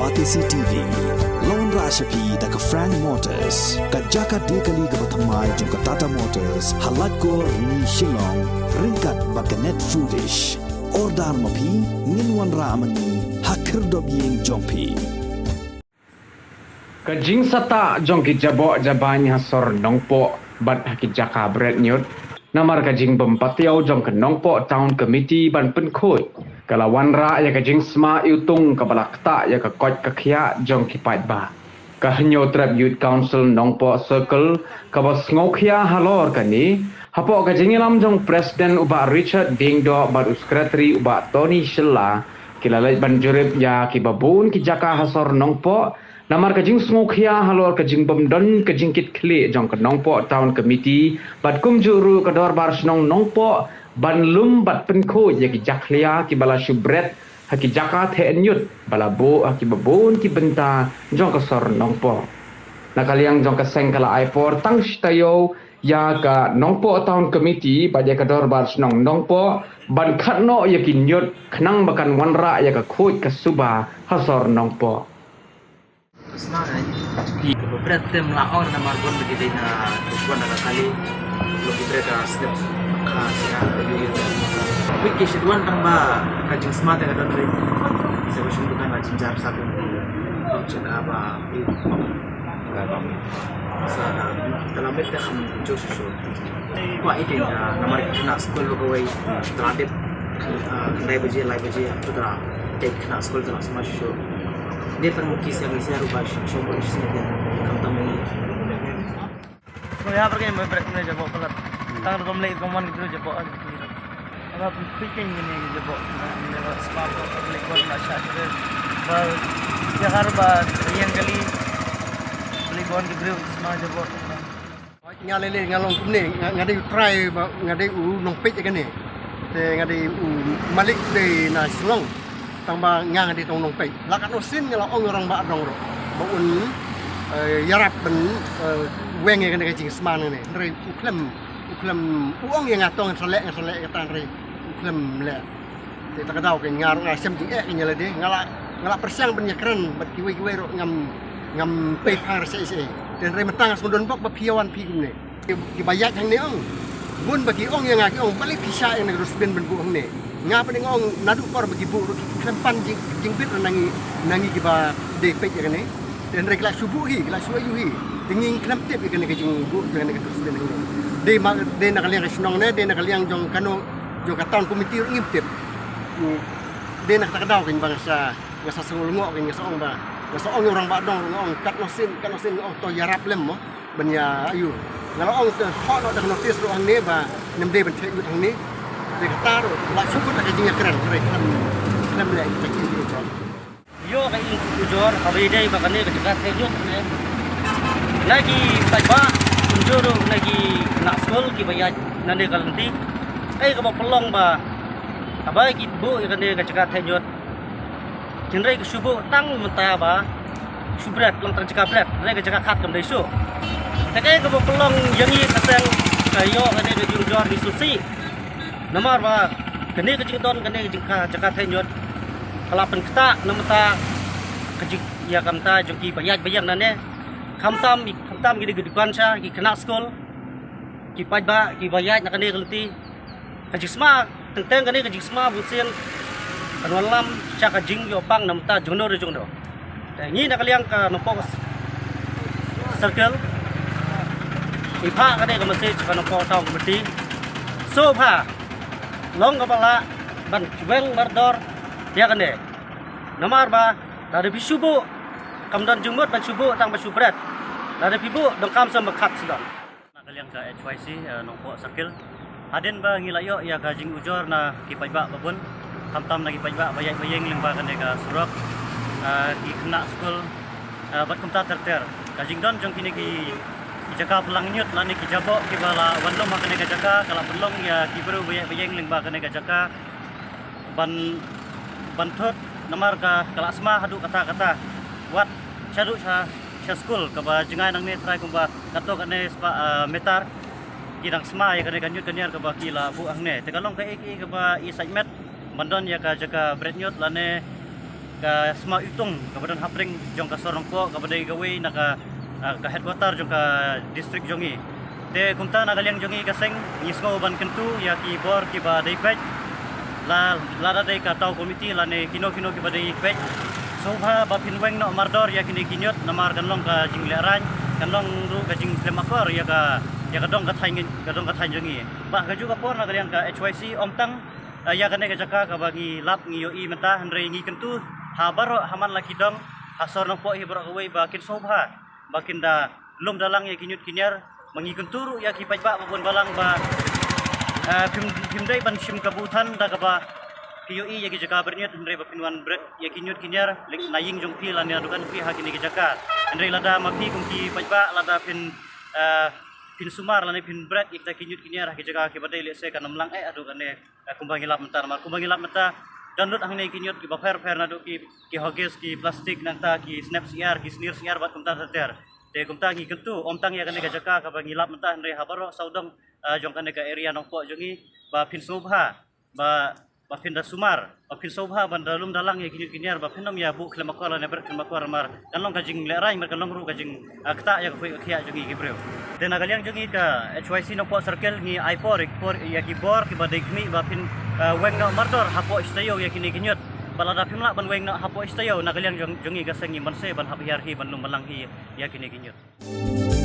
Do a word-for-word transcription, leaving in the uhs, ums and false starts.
R T C T V, la wanrah sha phi da ka Frank Motors, ka jaka die kali kaba thymmai jong ka Tata Motors, ha Laitkor Rni Shillong, ryngkat bad ka Net Foodish. Order ma phi, ngin wanrah ma ngi ha khyrdop ïing jong phi. Ka jingsahtah jong ki jaboh jabain ha sor Nongpoh bad ha ki jaka bret ñiut, namar ka jingbym patiaw jong ka Nongpoh Town Committee ban pynkhuid, ka la wanrah ïa ka jingsma iwtung kaba la ktah ïa ka koit ka khiah jong ki paidbah. Ka Hynñiewtrep Youth Council Nongpoh Circle kaba sngewkhia halor kane, hapoh ka jingïalam jong President u Bah Richard Diengdoh bad u Secretary u Bah Tony Shylla, ki la leit ban jurip ïa kiba bun ki jaka ha sor Nongpoh, namar ka jingsngewkhia halor ka jingbymdon ka jingkitkhlieh jong ka Nongpoh Town Committee bad kumjuh ruh ka Dorbar Shnong Nongpoh ban lum bad pynkhuid ïa ki jakhlia kiba la shu bret ha ki jaka theh ñiut ba la buh ha kiba bun ki bynta jong ka sor Nongpoh. Na ka liang jong ka seng ka la ai por tang shi taïew ïa ka Nongpoh Town Committee bad ïa ka Dorbar Shnong Nongpoh ban khot noh ïa ki ñiut khnang ba kan wanrah ïa ka khuid ka suba ha sor Nongpoh. Sma ka, ki ka bret tem la ong namar bun ba ki dei na dukan na ka kali. Lo ki bret ka step ka sia ka yu yu. Wi ki shit wan tang ba ka jingsma te ka don ri. Sa ba shim dukan la jingjar sa tu. Jingka ba yu. Sa ka la met te kham jo shu shu. Kwah ïa ki, ah, namar ki khynnah skul ba kawei, te la dep, ah, khyndai baje, lai baje, to te la dep khynnah skul te la sma shuh shuh. Dei tang ki siang ki siang ruh ba shu shu ba shu siang de, khamtam ïa ki. Sngewbha ba ki me brek me jaboh palat. Tang rukom lei rukom wan ki briew jaboh ah ki. Aba pynkhih kein kine ki jaboh na, ne ba sma ba pynlei bor na sha ki briew. Ba jaka ruh ba ïeng kali. Pynlei bor ki briew sma jaboh. Nga lei lei nga long kumne, nga, nga dei u trai ba, nga dei u nongpeit ïa kane. Te nga dei u malik dei na Shillong. Tang ba nga, nga dei tang u nongpeit. La katno sien nga la ong u rangbah dong ruh ba un, eh, ïarap ban, eh, weng ïa kane ka jingsma nangne. Hynrei u khlem, u khlem, u ong ïa nga to ngan sa leh, ngan sa leh ïa kata, hynrei u khlem leh. Te ta ka daw kein nga ruh nga shem jingeh kein ïa lade, nga la, nga la pyrshang ban ïakren bad kiwei kiwei ruh ngam, ngam pei phang re seh seh. Te hynrei mynta nga sngewdon bok ba phi ïa wan phi kumne. Ki, kiba ïaid hangne ong, bun ba ki ong ïa nga, ki ong balei phi shah ïa kane ka dustbin ban buh hangne. Nga pat nga ong naduh por ba ki buh ruh ki khlem pan jing, jingbit ruh na ngi, na ngi kiba dei peit ïa kane. Te hynrei ki la shu buh hi, ki la shu ïuh hi. Te ngi khlem tip ïa kane ka jingbuh ïa kane ka dustbin hangne. Dei ma, dei na ka liang ka shnong ne, dei na ka liang jong kano, jong ka town committee ruh ngim tip. Hmm. Dei na kata ka daw kein ba nga sa, nga sa sngewlyngngoh kein, nga sa ong ba, nga sa ong ïa u rangbah dong ruh nga ong katno sien, katno sien nga ong to ïarap lem mo. Ban ïa ïuh. Nga la ong te hok noh da ka notice ruh hangne ba ngam dei ban theh ñiut hangne. Te kata ruh la shu kut da ka jingïakren, hynrei khlem, khlem leh ka jingïakren. Ïoh ka ïing ujor kaba ïadei bad kane ka jaka theh ñiut ne. Na ki paidbah kumjuh ruh na ki khynnah skul kiba ïaid na kane ka lynti. Kaei kaba pynlong ba haba ki buh ïa kane ka jaka theh ñiut, hynrei ki shu buh tang mynta ba shu bret, long tang jaka bret, hynrei ka jaka khat kam dei shuh. Te kaei kaba pynlong ïa ngi ka seng ka ïoh kane ka jingujor ngi sngewsih. Namar ba kane ka jingdon kane ka jingka jaka theh ñiut ka la pynktah na mynta ka jing, ïa ka mynta jong kiba ïaid ba ïeng nane. Khamtam, khamtam ki dei ki dukan sha, ki khynnah skul, ki paidbah kiba ïaid na kane ka lynti. Ka jingsma, teng teng kane ka jingsma bun sien kan wallam sha ka jingïoh pang na mynta jongno re jongno. Te ngi na ka liang ka Nongpoh Circle, ngi phah kane ka message ka Nongpoh Town Committee. Sngewbha, long kaba lah ban weng mardor ïa kane. Namar ba lada phi shu buh, kam don jingmut ban shu buh tang ban shu bret. Lada phi buh donkam shem ba khat sdang. Na ka liang ka H Y C, eh, Nongpoh Circle. Hadien ba ngi la ïoh ïa ka jingujor na ki paidbah ba bun, khamtam na ki paidbah ba ïaid ba ïeng lyngba kane ka surok, eh, ki khynnah skul, eh, bad kumta ter ter. Ka jingdon jong kine ki, ki jaka pynlang ñiut lane ki jaboh kiba la wan lum ha kane ka jaka, ka la pynlong ïa ki briew ba ïaid ba ïeng lyngba kane ka jaka ban, ban thut namar ka, ka la sma haduh katta katta. Wat shaduh sha, sha skul kaba jngai nangne trai kumba katto katne spah, ah, meter. Ki dang sma ïa kane ka ñiut ka ñiar kaba ki la buh hangne. Te ka long kaei kaei kaba i sait met ban don ïa ka jaka bret ñiut lane Ka sma Iwtung kaba don hapdeng jong ka sor Nongpoh kaba dei kawei na ka, ah, ka headquarter jong ka district jong ngi. Te kumta na ka liang jong ngi ka seng ngi sngew ban kyntu ïa ki bor kiba dei peit. La, lada dei ka taw komiti lane kino kino kiba dei peit, sngewbha ba phin weng noh mardor ïa kine ki ñiut namar kan long ka jinglehrain, kan long ruh ka jingkhlem akor ïa ka, ïa ka dong ka thaiñ, ka dong ka thaiñ jong ngi. Ba ha kajuh ka por na ka liang ka H Y C ym tang, ah, ïa kane ka jaka kaba ngi lap ngi ïohi mynta, hynrei ngi kyntu ha baroh ha man la ki dong, ha sor Nongpoh hi baroh kawei ba kin sngewbha ba kin da lum da lang ïa ki ñiut ki ñiar. Ma ngi kyntu ruh ïa ki paidbah ba bun balang ba, eh, phim, phim dei ban shim kabu than da kaba ki ïohi ïa ki jaka bret ñiut, hynrei ba phin wan bret ïa ki ñiut ki ñiar, leh na ïing jong phi lane na dukan phi ha kine ki jaka. Hynrei lada ma phi kum ki paidbah lada phin, eh, phin sumar lane phin bret ïa kita ki ñiut ki ñiar ha ki jaka kiba dei lehse kan ym lang eh haduh kane, eh, kumba ngi lap mynta, namar kumba ngi lap mynta don lut hangne ki ñiut kiba pher pher naduh ki, ki huggies, ki plastik, nangta ki snep syiar, ki snier syiar bad kumta ter ter. Te kumta ngi kyntu ym tang ïa kane ka jaka kaba ngi lap mynta, hynrei ha baroh sawdong, ah, jong kane ka area Nongpoh jong ngi ba phin sngewbha ba, ba phin da sumar, ba phin sngewbha ban da lum da lang ïa ki ñiut ki ñiar, ba phin ym ïa buh khlem akor lane bret khlem akor namar kan long ka jinglehrain, namar kan long ruh ka jing, ah, ktah ïa ka khuid ka khiah jong ngi ki briew. Te na ka liang jong ngi ka H Y C Nongpoh Circle ngi ai por, por ïa ki bor kiba dei khmih ba phin, ah, weng noh mardor hapoh shi taïew ïa kine ki ñiut. Ba lada phim lah ban weng noh hapoh shi taïew na ka liang jong, jong ngi ka seng ngim banse ban hap hiar hi ban lum ban lang hi ïa kine ki ñiut.